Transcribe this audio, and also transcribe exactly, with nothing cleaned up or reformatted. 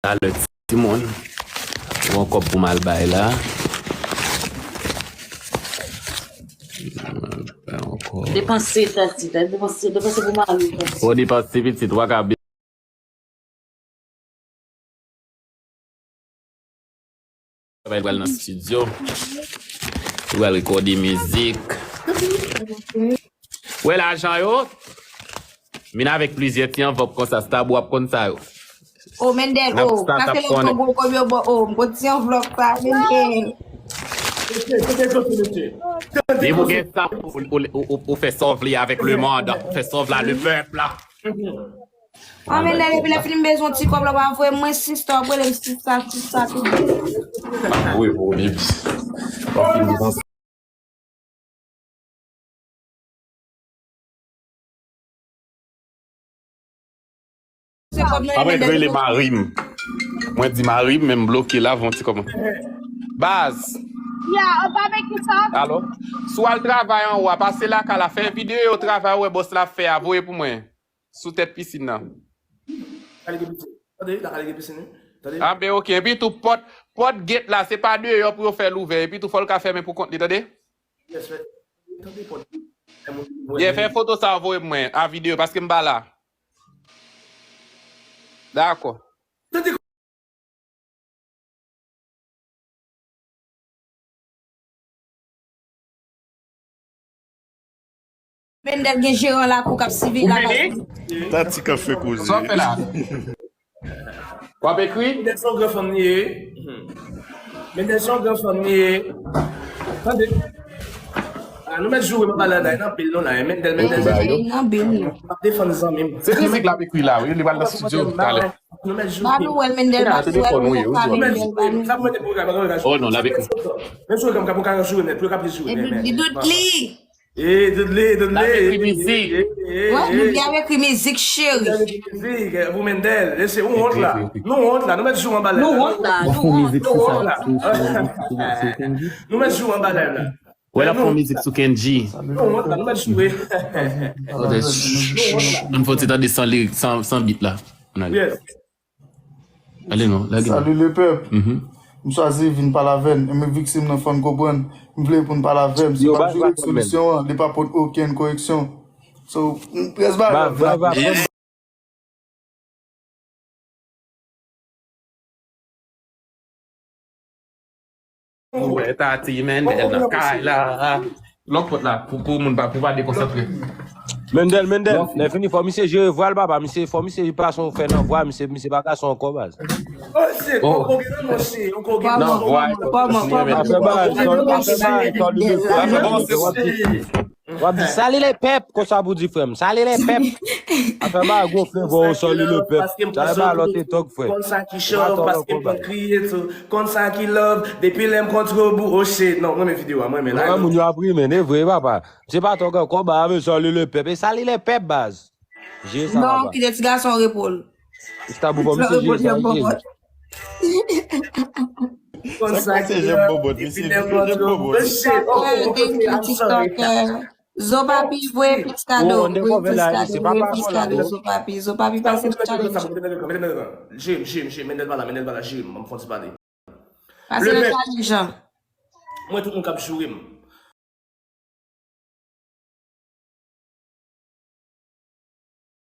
Talè timoun. Gon kòb pou m al bay la. Depanse, tati, depanse, depanse pou mari. Fò depanse pitit, w pa ka travay, pral nan estidyo. Li pral rekòde mizik. Wè lajan yo. Vin avèk plizyè ti anvlòp konsa, Stabou ap konn sa yo. O Mendel, o, pase lòt gwo kòb yo bò, o, m konn ti anvlòp sa, Mendel. Depi w gen sa, ou, ou, ou, ou, ou fè sa w vle avèk lemonn, ou fè sa w vle a lepèp la. An men nèg epi lè fini m bezwen yon ti kòb la pa voye mwen sista w ap rele m sista sista tout. Wi, wi, wi. Apre rele mari m. Mwen di mari m, men m bloke la, von ti kòman. Baz. Ya, ou pa vle ki sa? Alo? Si w al travay anwo a, pase lakay la, fè videyo travay ou wè bòs la ap fè a, voye pou mwen. Sou tèt pisin nan. Lakay li gen pisin. Tande, lakay li gen pisin, wi. Tande. A ben, oke. Epi tou, pòt, pòt get la, se pa deyò pou yo fè l ouvè. Epi tou, fò l ka fèmen pou kont li, tande? Yes, fè. Tande, pòt. Fè moun vwè. Yeah, fè foto sa a voye mwen, a videyo, paske m pa la. Dakò. Tande. Mendel gen jeran lakou k ap siveye lakay li. Tati k ap fè koze. Sa w fè la? W ap ekri? Mendel se yon gran fanm li ye. Mendel se yon gran fanm li ye. Tande. A, nou mèt joure m ap pale anday nan pil nou la. Mendel, Mendel. Nan pil nou. M ap defann zanmi m. Se mizik l ap ekri la, wi. Li pral nan estidyo talè. Nou mèt joure. Ba nou wè l, Mendel, ba nou wè l, ba nou wè l, ba nou wè l. Oh non, l ap ekri. Menm si w wè m ka pou ka joure nèt, pou yo ka plis joure. Li dout li. E, dout li, dout li. L ap ekri mizik. Wè, dout li ap ekri mizik, cheri. L ap ekri mizik, eh, pou Mendel. Lese, ou wont la. Nou wont la, nou mèt joure anba lèl la. Nou wont la, nou wont, nou wont la. Nou mèt joure anba lèl la. Wè, l ap fè yon mizik sou Kendji. Nou wont la, nou mèt joure. Ann fè yon ti tande san lirik, san, san bit la. Ann ale. Yes. Ale non, lage non. Salut le peuple. M chwazi vin pale avè n. E men viktim nan fò n konprann. M vle pou n pale avè m. Si w ap joure solisyon an, li pa pot okenn koreksyon. So, m près ba. Wè, Tati, Mendel nan kay la. Lòk pòt la, pou, pou moun pa, pou pa dekonsantre. Mendel, Mendel, lè fini, fò misye jere vwa l, papa. Misye, fò misye pase yon fè nan vwa, misye, misye pa gason ankò, baz. Oh, shit, on koke nan mouche, on koke nan mouche. Afè bagay, sòl, afè bagay, sòl, w ap di, sali le pèp, konsa pou di frè m. Sali le pèp. Afè bagay, gon fle vwa, sali le pèp. Sa e pa lòt etòk, frè. Konn sa ki cho, paske m konn kriye tou. Konn sa ki love, depi lè m kontre w bou, oh shit. Non, mwen renmen videyo a, mwen renmen la. Moun yo ap ri, men, e vre, papa. Se pa tòg ankò, ba, men sali le pèp. E sali le pèp, baz. Je sa, papa. Non, kite ti gason repo l. Stabou, bon, misye je sa, je. Konn sa ki love, epi lè m kontre w. Oh shit, oh, oh, oh, I'm sorry. Zo Papi voye plis kado, voye plis kado, voye plis kado, Zo Papi, Zo Papi pase nan challenge. Jim, Jim, Jim, Mendel pa la, Mendel pa la, Jim, m ap fè yon ti pale. Pase nan challenge an. Mwen, tout moun k ap joure m.